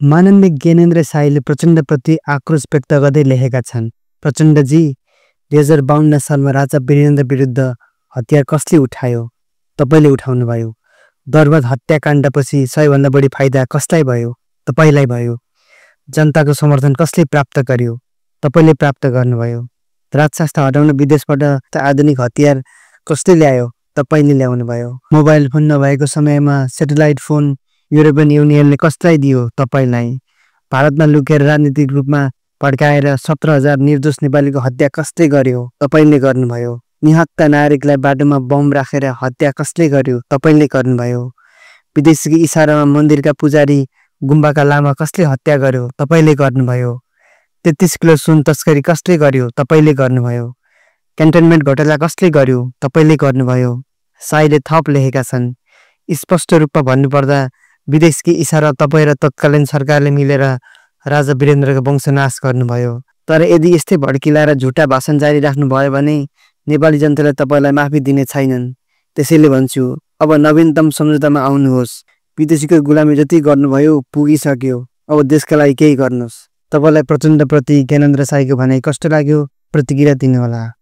माननीय ज्ञानेन्द्र शाहीले प्रचण्डप्रति आक्रोश व्यक्त गर्दै लेखेका छन्। प्रचण्डजी, 2052 सालमा राजा वीरेन्द्र विरुद्ध हतियार कसले उठायो? तपाईले उठाउनुभयो। दरबार हत्याकाण्डपछि सबैभन्दा बढी फाइदा कसलाई भयो? तपाईलाई भयो। जनताको समर्थन कसले प्राप्त गर्यो? तपाईले प्राप्त गर्नुभयो। राजशास्त्र हटाउन विदेशबाट आधुनिक हतियार कसले ल्यायो? तपाईले ल्याउनुभयो। मोबाइल फोन नभएको समयमा सेटेलाइट फोन युरोपियन युनियनले कसलाई दियो? तपाईलाई। भारतमा लुकेर राजनीतिक रूपमा भड्काएर 17,000 निर्दोष नेपालीको हत्या कसले गर्यो? तपाईले गर्नुभयो। निहत्था नागरिकलाई बाटोमा बम राखेर हत्या कसले गर्यो? तपाईले गर्नुभयो। विदेशीको इसारामा मन्दिरका पुजारी गुम्बाका लामा कसले हत्या गर्यो? तपाईले गर्नुभयो। 33 किलो सुन तस्करी कसले गर्यो? तपाईले गर्नुभयो। क्यान्टनमेन्ट घोटाला कसले गर्यो? तपाईले गर्नुभयो। शाहीले थप लेखेका छन्। स्पष्ट रूपमा भन्नुपर्दा विदेशकी इसारा तपाईँ र तत्कालीन सरकारले मिलेर राजा वीरेन्द्रको वंशनाश गर्नुभयो। तर यदि यस्तै भड्किला र झुटा भाषण जारी राख्नुभयो भने नेपाली जनताले तपाईलाई माफी दिने छैनन्। त्यसैले भन्छु, अब नवीनतम सम्झौतामा आउनुहोस्। विदेशीको गुलामी जति गर्नुभयो पुगिसक्यो। अब देशका लागि केही गर्नुहोस्। तपाईलाई प्रचण्डप्रति ज्ञानेन्द्र शाहीको भनाइ कस्तो लाग्यो? प्रतिक्रिया दिनुहोला।